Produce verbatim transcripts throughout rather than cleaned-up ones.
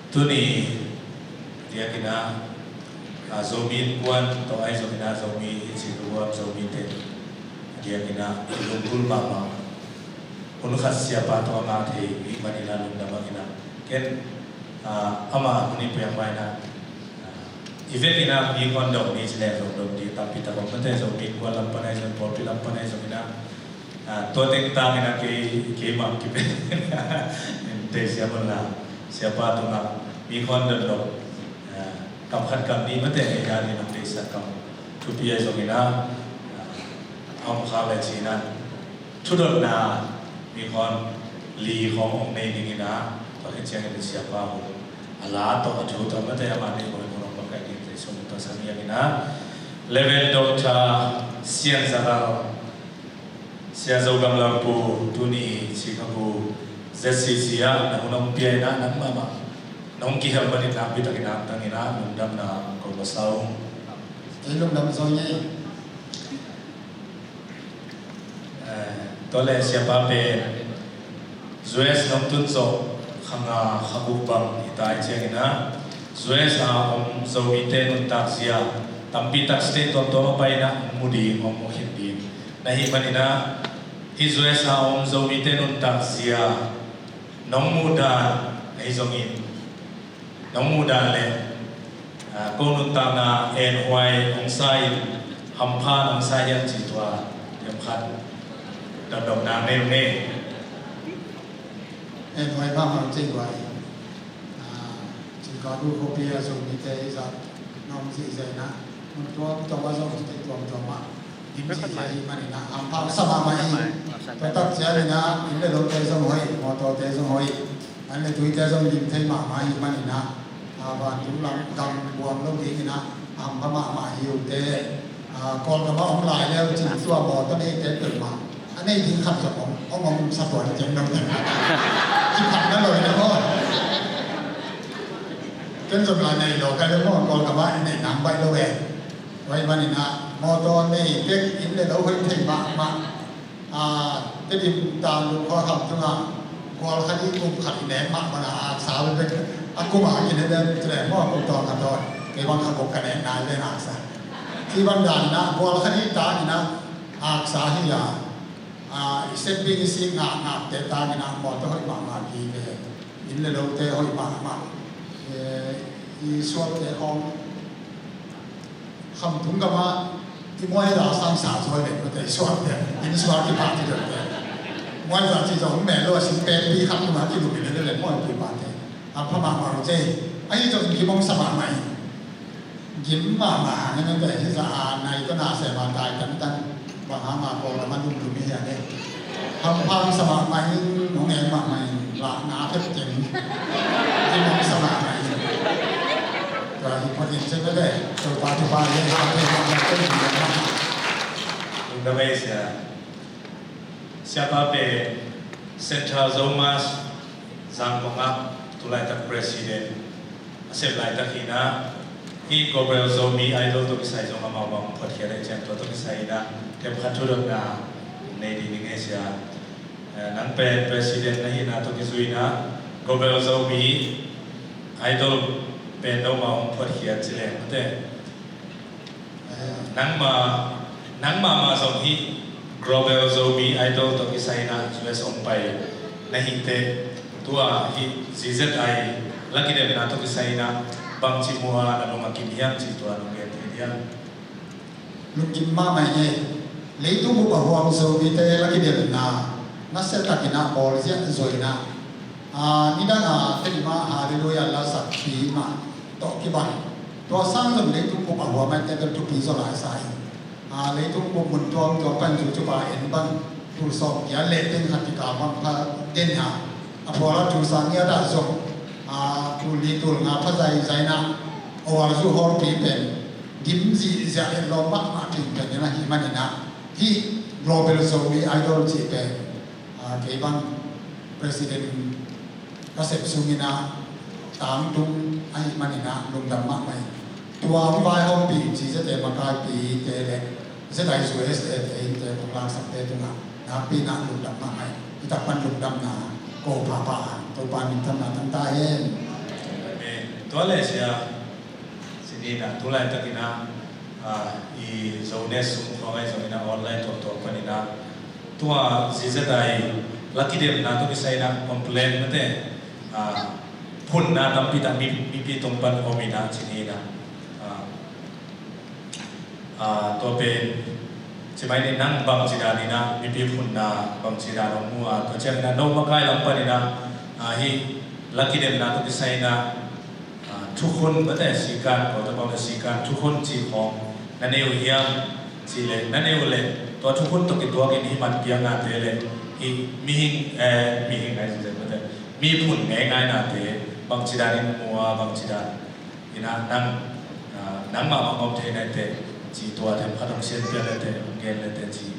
Tuni diakin ah, ah, Zomi Innkuan tawh ahi zongin ah, Zomi i cih luam Zomi te diakin ah i lunggulh mahmah hun khat siapa tawh a ngah thei i hih manin ah lungdam a hi in ah, ken, ah, amah hun i piak ma in ah, ah, i vekin ah mi hong dong ni ci leng zong dong ding tampi tak om, mate, Zomi Innkuan lam pan ahi zong, pawlpi lam pan ahi zongin ah, ah, tua teng tangin ah kei, keimah kipe in tei siam un la, siapa tungah mi hong dong dong, ah, kam khat kam nih mate, ngeina ni nong teisak kam thupi ahi zongin ah, ah, a om khak le ci in ah, thudotna mi hong li hong ong nei dingin ah, tua khit ciangin siapa hun a la tawh a thu tawh mate, amah nei hong hong ong bang kai ding tei sung tawh sa mi a hi in ah, Reverend Doctor Sian Za Ral, Sia Zo Gam Lam Pu, tuni Chicago Z C C ah na hun hong pia in ah, nang mahmah nong kihel manin nakpi takin ah, tangin ah lungdamna ko masa ung. Ei lungdam zaw ngei. Eh, tua le siapa pen U S nong tun zawh kha nga kha guk bang hi ta ahih ciangin ah, U S a om Zomite nuntak zia tampi tak state tuamtuam a pai in ah mu ding, hong mu khin ding na hih manin ah, hih U S a om Zomite nuntak zia nong muh dan ahi zongin, nong muh dan le, ah, ko nuntakna enhuai hong sa in, hampha hong sa hiam cih tua, hiam khat dotdot nang nei ung e. Enhuai mahmah cih guai. Ah, Chicago khuapi ah Zomite i zat na om zihziah in ah, mun tuamtuam ah Zomite tuamtuam ah dim zihziah ahih manin ah, hampha sa mahmah hi. Tua tak ciangin ah inn le lote zong hoih, mawtawte zong hoih, an le tuite zong dim thei mahmah ahih manin ah, a, vantung lam gam buang lo dingin ah hampha mahmah hi uh teh. A, Kawlgam ah om lai le uh cin tua mawtaw neite peuhmah a nei ding khat zong om, om, om sa tuan ciang lo. Kiphatna lo hi na maw. Ken zong lai nei lo ka le maw, Kawlgam ah i nei nang baih lo e. Tua ahih manin ah mawtaw nei tek, inn le lo hoih thei mahmah. Ah, Tedim Tanglu khua kham tungah gual khat i kum khat i nek mah bang a aksa bek, a kum a i nek bek ci leng maw, kum tawng khat tawh kei bang kha guk ka nek nai leng aksa. Ci bang dan in ah gual khat i tang in ah aksa hi a, ah, i sep bing i sik ngakngakte tang in ah mawtaw hoih mahmah hi ve, inn le lote hoih mahmah. Eh, i sualte khawng Khamtung gamah i muaiza sang sa zaw i len mate, i suakte, inn suak i pah ti deuhte. Muaiza ci zong mel lo a, sing pekpi khat tungah kilum i len le muaipi pahte. A pha mahmah uh ce. Ahi zong gim hong sa mahmah in. Gim mahmah hang in mate, hi za a nai tawh na sem a tai tantan. Bang hang a Kawlgam a lumlum i hia ne. Hampha sa mahmah in, nong en mahmah in, la na thep keng. Gim hong sa mahmah in. Tua hi phot in ci bek le, Topa thupha hi hang thei mahmah in. Lungdam ei sia. Siapa pen Central Zomi Zangkong ah tulaitak president a sep laitak hi in ah, hih Global Zomi Idol tawh kisai zong amau bang phuatkhiat ahih ciang tua tawh kisai in ah themkhat thudotna nei ding ning ei sia. Eh, nang pen president na hihna tawh kizui in ah Global Zomi Idol pen no ma hong phuatkhiat ci leng mate. Nangma, nangma mah zong hih Global Zomi Idol tawh kisai in ah U S hong pai na hih teh, tua hih Z Z I la kidemna tawh kisai in ah bangci mua na lung a kim hiam cih tua nong gen thei diam? Lungkim mahmah hi. Leitung bup a huam Zomite la kidemna nasia takin ah bawl ziahziah in ah, ah, nidang a Tedim ah Halleluiah la sakpi mah tawh kibang. Tua sang zong leitung bup a huam ahih teh bel thupi zaw lai sa hi. A, leitung bup mun tuamtuam pan zucupa en bang tul sawm giat leh teng khat kikal bang pha den a, a phual a tul sang giat ah zong, a, tul li tul nga pha zaizai in ah, a uarzu hawlpi pen dim zihziah, en lawm mahmah pen pen in ah, hih manin ah hih Global Zomi Idol cih pen, a, kei bang president ka sep sungin ah tangtung ahih manin ah lungdam mahmah hi. Tua hong vaihawmpih G Z te makaipite le Zedai zu S F A te kong laksakte tungah nakpi nak lungdam mahmah hi. Hitak pan lungdamna ko papa, Topa minthanna tang ta hen. Amen. Tua le sia, sinina tulai takina, ah, i Zones sung khawng ai zongina online tuamtuam panina tua zizedai laki demna tu kisaina complain mate, ah, phunna tampi tak mi, mipi tong pan omina sinina, ah, Ah, tua pen, cimai ni nang bangci daninah mipi phunna bangci dan hong mu a, tua cianginah no makai lam paninah, ah, hih laki demna tawh kisai inah, ah, thukhun mate sikan, kawlta bang le sikan thukhun cih khawng na nei uh hiam? Cih leh na nei uh leh tua thukhun tawh kituakin hih man piaknate le hih mihing, eh, mihing ngai zingzeng mate miphun ngeingainate bangci danin mu a, bangci dan inah nang, ah, nangmah mah ngawm thei nai teh, ci tua themkhat hong sian piak le teh, hong gen le teh ci.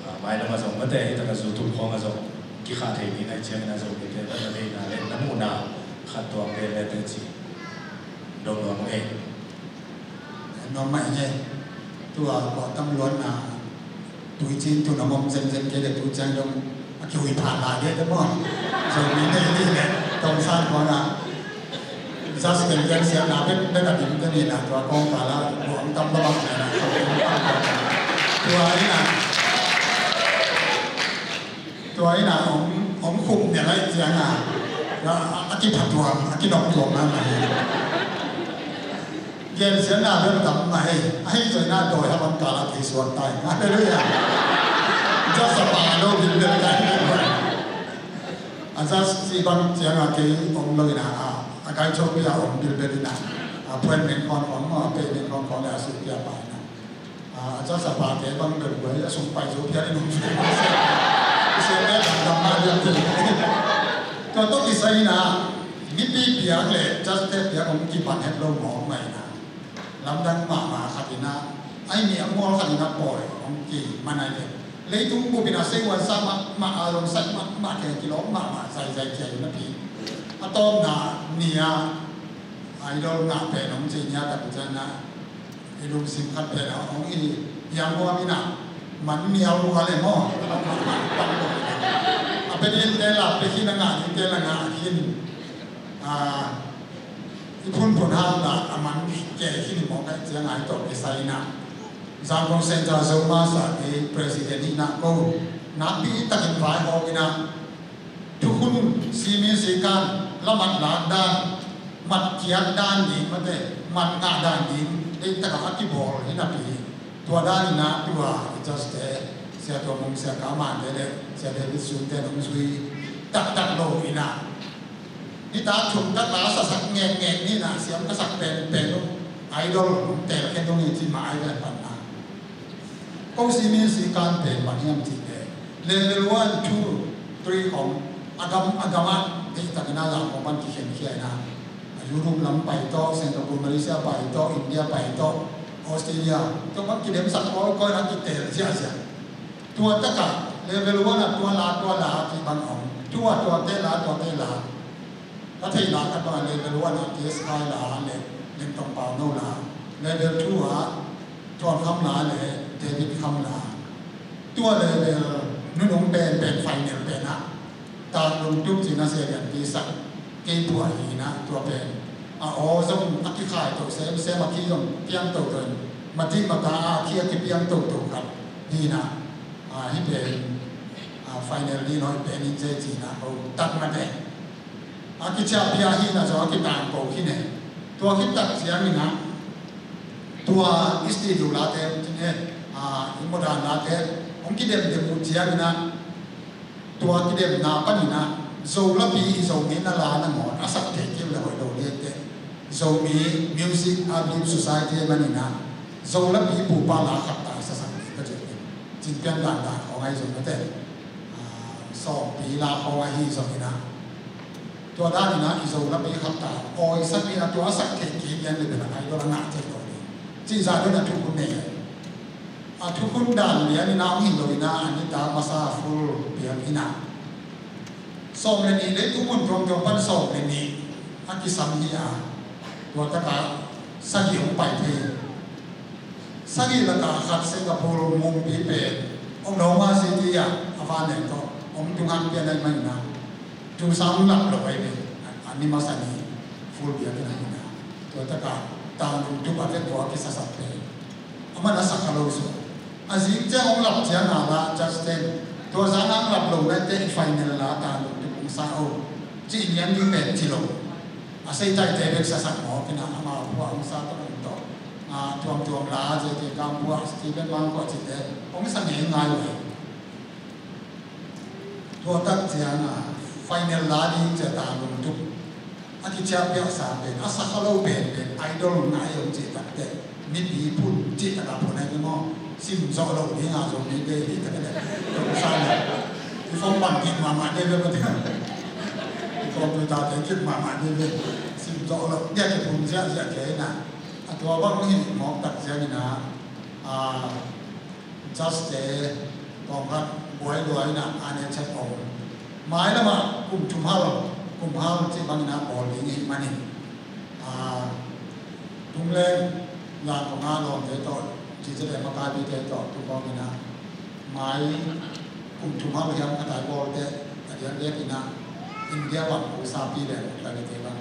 Ah, mailam ah zong mate, hi takah zu tum khawng ah zong kikhah thei ding nai ciangin a Zomite mah na veina le na muhna khat tua hong gen le teh ci. Dong nuam hong ei. Nuam mah hi ngei. Tua kua tam luanna Tuicin tun a mawm zenzen kei le tu ciang dong a kihui phan lai deh te maw. Zomi nei dih le tongsan khuana. Just ken ken siatna bek bek a dim te ni na tua kong kala luang tam lamang na na. Tua ina, tua ina om, om khum ne lai ciang a. A, a kipha tuang, a kinok tuang na na. Gensiatna bel tam mah hi. Ahi zongin a dawi a bang kal a kisuak tai. Halleluiah. Just a pa lo bilbel tai. A just si bang ciang a kei om lo ina a, a kai chok pia om bilbel ina. A puen meng khon khon maw, a pei meng khon khon le a sui pia pa ina. A just a pate bang bel guai a sung pai zo pia ina om. Sia te dang dang ma liam te. Tua tawh kisai ina, mipi piak le just te piak om kipan het lo mawk mah ina. Lamdang mahmah khat inah, ai mi a mual khat inah pawi hong kiman ai ve. Leitung bup inah seihuan sa mahmah a, lomsat mahmah kei kilawm mahmah zaizai kia inah pi. A tawpna ni-a idol ngah pen hong ci ni-a tak cianah i lungsim khat pen ah hong i hianghuam inah man mial hua le maw. A pe dingte la pe khin a ngah dingte la ngah khin. Ah, i phunphun hang dah a man kei khin i mawk ai ciang ai tawh kisai inah Zangkong Center Zomasa i president inah ko nakpi takin vaihawm inah thukhun simi sikan lamat lak dan, mat kiat dan ding mate, mat ngah dan ding deitakah a kibawl hi napi. Tua dan inah tua i just te, Sia Tua Mung, Sia Kamante le Sia David Sunte nong zui taktak lo inah Nitak thum tak la sasak ngekngek ni na siam ka sak penpen uh idol hong tel khen dong hi ci mah ai ven pan na. Ko si mi si kan pen pan hiam ci te. Level one, two, three khong a gam a gam ah deih takin a lam khong pan kikhen khia na. A Europe lam pai tawh, Singapore, Malaysia pai tawh, India pai tawh, Australia tawh pan kidem sak kawikawi na kitel ziahziah. Tua takah level one ah tua la tua la cih bang om. Tua tua te la tua te la. Ka theih la khat bangah level one ah T S Khai la le Lem Tong Pau No la. Level two ah Tuan Kham la le David Kham la. Tua level nunung pen pen final pen ah Tang lungtup cina sia lian ti sak kei pua hi na tua pen. A aw zong a kikhai to sem sem a khi zong piang to to in. Mati mata a khi a kipiang to to khat hi na. A hi pen a final ni noi pen in zei cina ko tak mate. A kichia pia hi na zong a kitang ko hi ne. Tua khit tak ciang hi na. Tua i studio late, a i modern late, hong kidem dem uh ciang hi na. Tua kidemna paninah Zolapi i Zomi na la nangawn a sak thei kei uh le hoih lo liate. Zomi Music Archive Society a maninah Zolapi pupa la khat ta i sasak ding ka cih in. Cinpian dan dan khawng ahi zong mate. Sawmpi la khawng ahi zonginah tua daninah i Zolapi khat ta awi sak inah tua a sak thei kei lian le bel a idol a ngah thei lo ding. Cih zah dong a thukhun nei. A thukhun dan lian inah hong hi lo inah a nitak masa full piang inah sawm le nih, leitung mun tuamtuam pan sawm le nih a kisam hi a, tua takah sagih hong pai thei. Sagih laka khat Singapore mumpi pen Oklahoma City ah a vanleng tawh hong tung hang pian ahih manin ah, tu sang lap lo ahi ve. A ni masa ni full biakinn ah hi na. Tua takah Tanglungtup a tua kisasak pen amah na sak kha lo zaw. A zing ciang hong lap ciang a la Justin, tua sang hong lap lo na te i final la Tanglungtup hong sa o, ci lian ding pen ci lo. A seitai te bek sasak mawk in ah, amau pua hong sa tawh hong tawh. A, tuamtuam la, J K Kam pua, Stephen Mang pua cite hong sa ngei ngai uh hi. Tua tak ciang a, final la ding cia Tanglungtup a kiciah piaksa pen, a sa kha lo pen pen, idol ngai hong cih tak teh, mipi phun cih tak a phun ahi maw? Sim zawh lo ding a zong mi bei hi tak leh, tua sa na. I phone pan kik mahmah ding ve, i computer te kik mahmah ding ve. Sim zawh lo, dia kiphun ziahziah kei na. A tua bang hi mawk tak ciangin ah, a, Just te tawngkhat buai lua in ah, a ne chet om. Mailamah kum thum hal, kum hal cih bangin ah bawl ding hi manin, a, Lungleng Zangkong a lawmte tawh, cicite makaipite tawh tu kawmin ah, mai kum thum hal hiam a tai bawlte a diakdiak in ah, India bang ko sapi le, ko tlai te bang.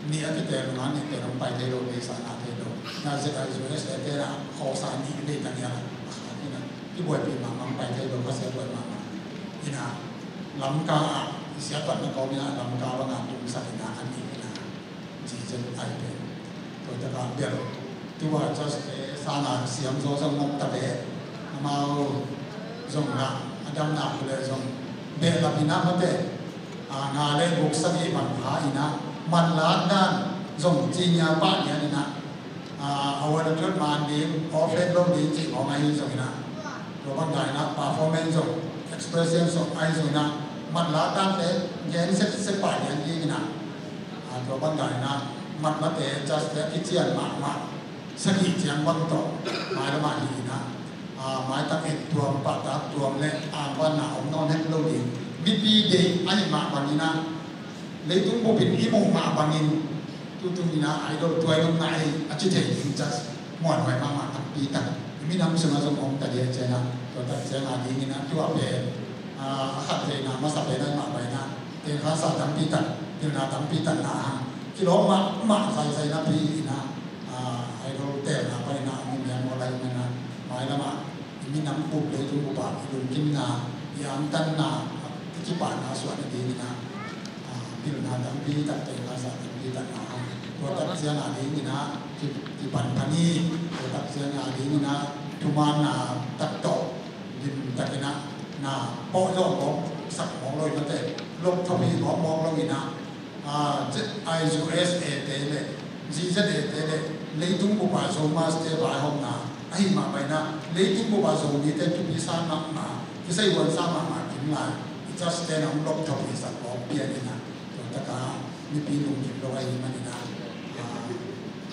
Nih a kitel nunga nih pen hong pai thei lo, beisa ngah thei lo. Na Z I U S A te na khawsa nih vei ta nia a kha kina. Kibuaipi mahmah hong pai thei lo, ka sia buai mahmah. Ina Lamka ah i siatpatna kawm ina Lamka banga tungsak ina a nih ina zizen ai pen. Tua taka bel. Tua Charles te sanga siam zaw zong ngom ta ve. Amau zong na a damna uh le zong behlap ina mate. A, nga le guk sagih bang pha ina, manlak dan zong cinia pah lian ina, a, a wala tlot man ding, off lo ding cih khawng ahi zong ina. Tua bang dan ina performance zong, expression zong ahi zong ina, manlak dan te gen setsep pah lian ding ina. A, tua bang dan ina, mat mate, just te a kician mahmah. Sagih ciang bang tawh mailam ah hi ina, a, maitak et tuam, pahtak tuam le angvanna om nawn het lo ding. Mipi deih ahih mah bangin ah, leitung bupin i muh mah bangin, tutung ina idol tuai nopna ei a ci thei ding, just muanhuai mahmah tampi tak i minam sungah zong om ta ding ciangah, tua tak ciangah dingin ah tua pen, a, a khat veina masa pen ahih mah bangin ah, tengkhansa tampi tak, pilna tampi tak na hang kilawm mahmah zaizai napi ina, a, idol telna panin ah a mi mian maw lai ina, mailam ah i minam bup leitung bup ah i lungkimna, i angtanna, i kipahna suahna dingin ah, a, pilna tampi tak, tengkhansa tampi tak na hang. Tua tak ciangah dingin ah ki, kipan phan hi. Tua tak ciangah dingin ah thumaanna tak tawh limtakin ah na pawh zawh mawk sak mawk lo in mate, lop thawpih mawkmawk lo in ah, a, Z I U S A te le Z Z A te le leitung bup ah Zomaste vaihawmna ahih mah bangin ah, leitung bup ah Zomite thupi sa mahmah, kisai huan sa mahmah kim lai, i Charles te na hong lop thawpih sak mawk pian in ah, tua taka mipi lungkim lo ahih manin ah, a,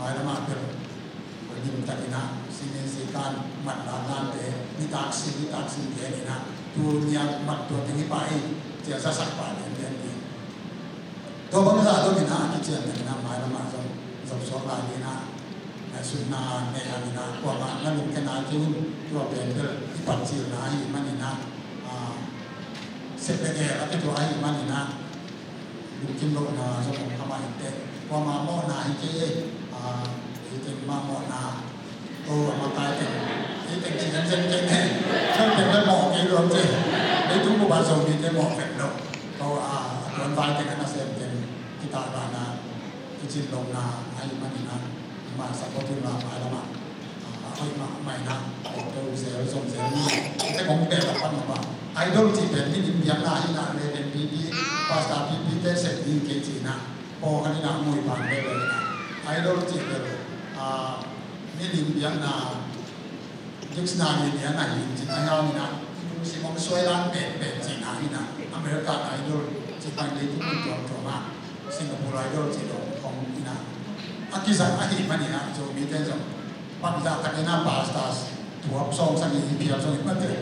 mailam ah bel limtakin ah, sinin sikan, mat dan dante, nitak sin, nitak sin gen in ah, tu nia mat tua teng hi pah hi, cia zasak pah lianlian ding. Tua bangzah dongin ah, a kician in ah, mailam ah zong zopsuak lai ding ah, ngaihsutna nei hangin ah, kuamah na lungkia nai kei un, tua pen bel i pancilna ahih manin ah, a, sep le gel a kituak ahih manin ah, lungkim lohna zong om kha mah inteh. Kuamah mawhna hi kei ei, a, ei teng mah mawhna. O, a makai teng, ei teng ci zenzen kei ei. Zong teng le mawh kei luang ci. Leitung bup ah Zomite mawh vet lo. O, a, a tuanvai teng a nasem teng kitahvana kicin lohna ahih manin ah, mah support in la mailam ah, a, a hoih mahmah in ah, kawmte uh zel zong zel ni. Te kong pek a pan mah bang, idol cih pen milim biakna hi na, Reverend P P, Pastor P P te sep ding kei ci na, pawlkhat in ah mui pan veve in ah, idol cih pen, a, milim biakna dictionary lian a hi in cih a hiau in ah, i lungsim hong suai lan penpen cihna in ah, American Idol cih pan leitung mun tuamtuam ah, Singapore Idol cih dong khong in ah, a kizat ahih manin ah, Zomite zong bangzah takin ah pastors thuap sawm sagih i phial zong i mate,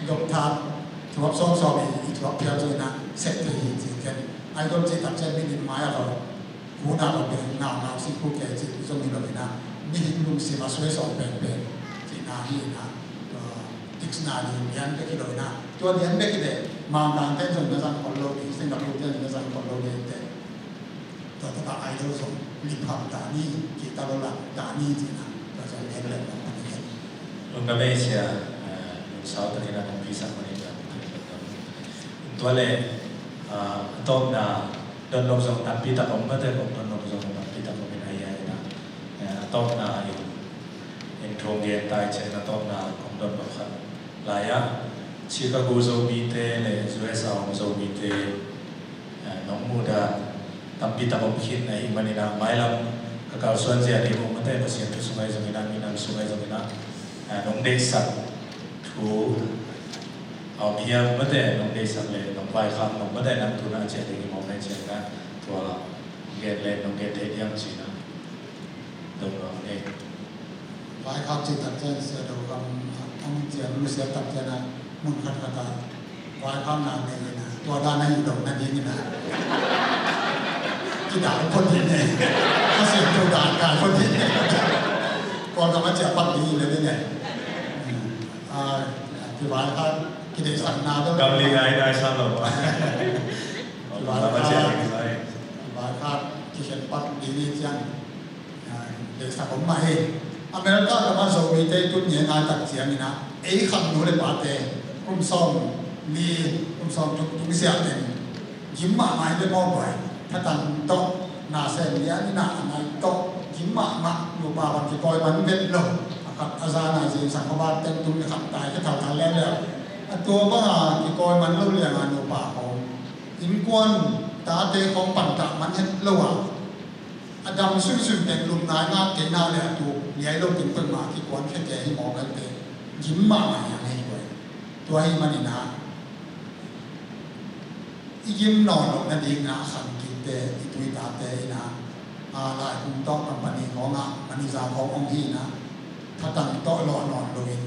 doctor thuap sawm sawm i, i thuap phial zong in ah sep thei hi cih ken. Idol cih tak ciang milim mai a lo, kuna lo pen ngaungau singkung kei cih zong hi lo in ah, mihing lungsim a suai sawm penpen cih Hi na, tua dictionary lian bek hi lo hi na, tua lian bek hi leh, Mangkangte zong na zang khol lo ding, Singapore te zong na zang khol lo ding te. Tua takah idol zong lipham ta ni, kita lo lak ta ni ci na, tua zong lian bek lo ta ni. Lungdam ei sia, eh, lungsau takin a hong pisak manin a, tua leh, ah, a tawpna, dotnop zong tampi tak om mate, kong dotnop zong tampi tak om in a, hi a, hi na. Eh, a tawpna in, in thu gen tai ciang a tawpna kong dotnop khat lai-ah, Chicago Zomite le U S A om Zomite, eh, nong muhdan tampi tak om khin ahih manin a, mailam ka kalsuan zia ding uh mate, Pasian thu sung ahi zongin a, minam sung ahi zongin a, eh, nong deihsak thu a om hiam mate, nong deihsak le nong vaikhak nong mate, nang tu na ciah ding i mawk na ciah na, tua gen le nong gen thei diam ci na. Dong lo ne. Vaikhak cih tak ciang Sia Do Kam hong ciah nusia tak ciang a, mun khat khat a vaikhakna nei in a, tua dan a hi lo na ding in a, kidal phot in e. Ka siam tua dan kai phot in e. Kawlgam a ciah pak ding in le ding e. A, kivaikhat, kideihsakna bel. Gam li ngai nai sa lo. Kawlgam a ciah ding ngai. Kivaikhat, kikhen pak ding in ciang. Deihsak om mah hi. America gam ah Zomite i tut ngiangai tak ciangin ah, ei khangno le pate kum sawmli, kum sawmthum tung siah teng gim mahmah hi ve maw, buai. Thatang tawh na sem lian in ah, a nai tawh gim mahmah, nupa bang kikawi man vet lo. A khat a za nai zing sang khuabat teng tung le khat tai kha thalthal leuleu. A tua bang a kikawi man lo liang a nupa khawng, innkuan tate khawng pantah man het lo a, a dam sunsun teng lum nai ngak kei na le a tu liai lo teng peuhmah kikuan khia kei hi mawk a, te gim mahmah hi hang hi. Tua hi manin ah, i gim nawn loh nading ah a khangkikte, i tu i tate in ah, a, laikum tawh company khawng ah manager khawng hong hi in ah, thatang tawh lawh nawn lo in,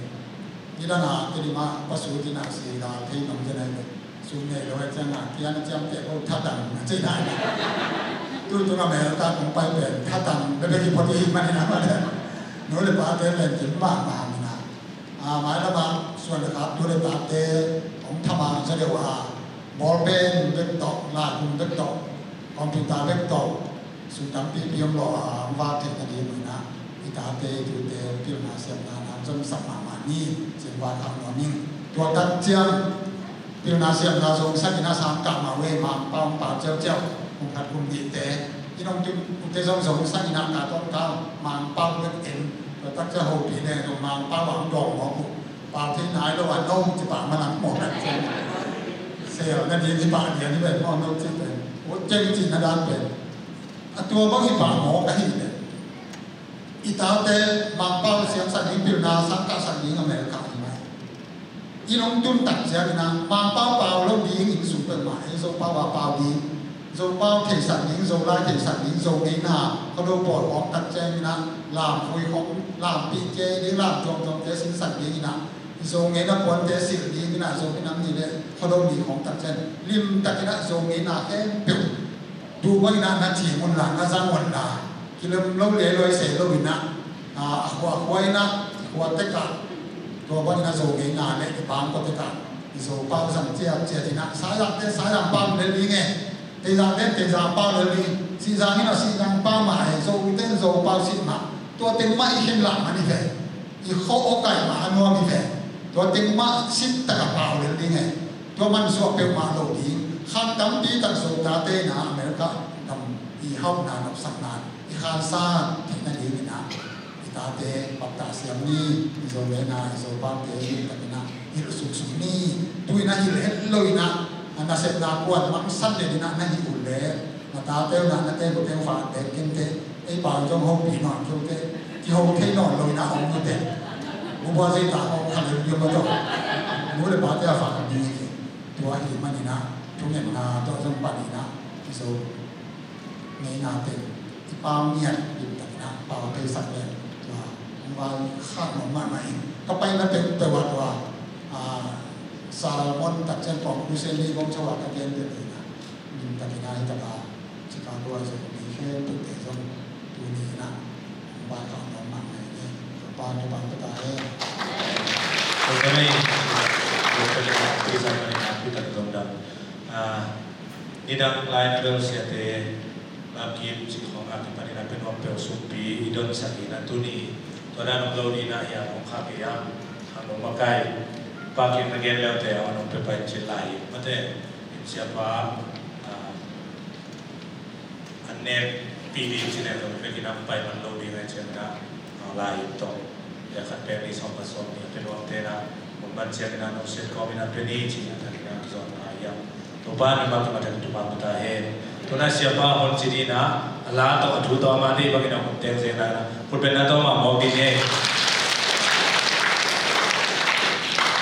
nidang a Tedim ah pasut in ah si gal thei nong zen ahi lo. Sum nei lo a ciang a, kiang a ciam keh ko, thatang a ci nai. Tutung America kong pai pen thatang bek bek hi phot hi manin a, manin a, nu le pate pen gim mahmah manin a. A, mailam ah suan le khak tu le tate hong thamang sa deuh a, ball pen bek tawh, laikum bek tawh, computer bek tawh, sum tampipi om lo a, hong vak theih nading in ah, i tate i tute pilna siamna na zomsak mahmah ni, ci-in vaikhak nuam ing. Tua tak ciang pilna siamna zongsak in ah sang kah mah uh e, Mangpau hong pau ciauciau, kum khat kum nihte. I nong tun ute zong zongsak in ah, ka tawngkal Mangpau bek en. Tua tak ciang hopih leng zong Mangpau ah hong dawng mawk uh. Pau thei nai lo a, no ci pah manak mawk a ciang. Sel nading hi pah lian hi ven maw, no ci pen. Ut keng cihna dan pen. A tua bang hi pah mawk ahih leh, i tate Mangpau siamsak ding, pilna sang kahsak ding America hi mai. I nong tun tak ciangin ah, Mangpau pau lo ding in sum peuhmah, ei Zopau a pau ding, Zopau theisak ding, Zolai theisak ding, Zo ngeina, Khuado pawi khawng tak ciangin ah, lam vui khawng, lampih kei ding, lam tuamtuamte sinsak ding in ah, Zo ngeina puante silh ding in ah, Zo minam ni le Khuado ni khawng tak ciang, limtakin ah Zo ngeina khempeuh duh bangin ah na cing un la, na zang un la, kilem lo le luai se lo in ah, a, a khua, a khua in ah, i khua tek ah, tua bangin ah Zo ngeina le i pangkua tek ah, i Zopau zang ciatciat in ah, Saizangte Saizang pau lel ding e, Teizangte Teizang pau lel ding, Sihzang in ah Sihzang pau mah e, Zo ute in Zopau sih mah, tua teng mah i khen lah man hi ve. I khua aw kaih mah a nuam hi ve. Tua teng mah sit tak a pau lel ding e. Tua mansuah peuhmah lo ding. Khang tampi tak Zo tate in ah America gam i hauhna, nopsakna, i khansa theih nading in ah, i tate pattah siam ni. I Zo ngeina, i Zopaute limtakin ah hilh suksuk ni. Tu in ah hilh het lo in ah, a nasepna kuan mangsan den in ah na hih uh leh, na tate uh na, na te uh te uh fa dek keng te, ei pau zong hopih nawn kei uh te, kiho thei nawn lo in ah om uh te. Bubua zei ta hong kha le bia ma tawh. Nu le pate a fa ding hi. Tua hi manin ah, thungetna tawh zong pan in ah, i Zo ngeina teng i pau ngiat limtakin ah pau theisak le, tua hong vaikhak nuam mahmah ing. Ka paina peuhpeuh ah tua, a, sermon tak ciang pawng crusade ni bawm chauh ah ka gen peuh in ah, limtakin ah hi tak a, Chicago ah zong mi khempeuhte zong tuni in ah hong vaikhak nuam mahmah ing e. Ka pa, ka pa, ka ta e. Nidang lai na bel siate Lam Kim cih khawng a kipanin a Pen Nuam Peuh sumpi i donsak in a tuni tua dan om lo ding a hiam, hong khak hiam, hang hong makai. Pa Kim na gen leute a hong pia pai cin lai mate. In siapa a nek pi ding cin a zong vekin a pai man lo ding a ciang na lai in tong. Ya khat pek ni sawm khat sawm ni a Pen Nuam te na hong ban ciang na nong set kawm in a pe ni cin a thakin a kizon a hiam. Topa ni ma ki ma thakin Topa ma ta hen. Tuna siapa hon ci ding a la tawh a thu tawh a ma ding bangin a hong teng zen na na. Khut beng na tawh ma mawk ding hen.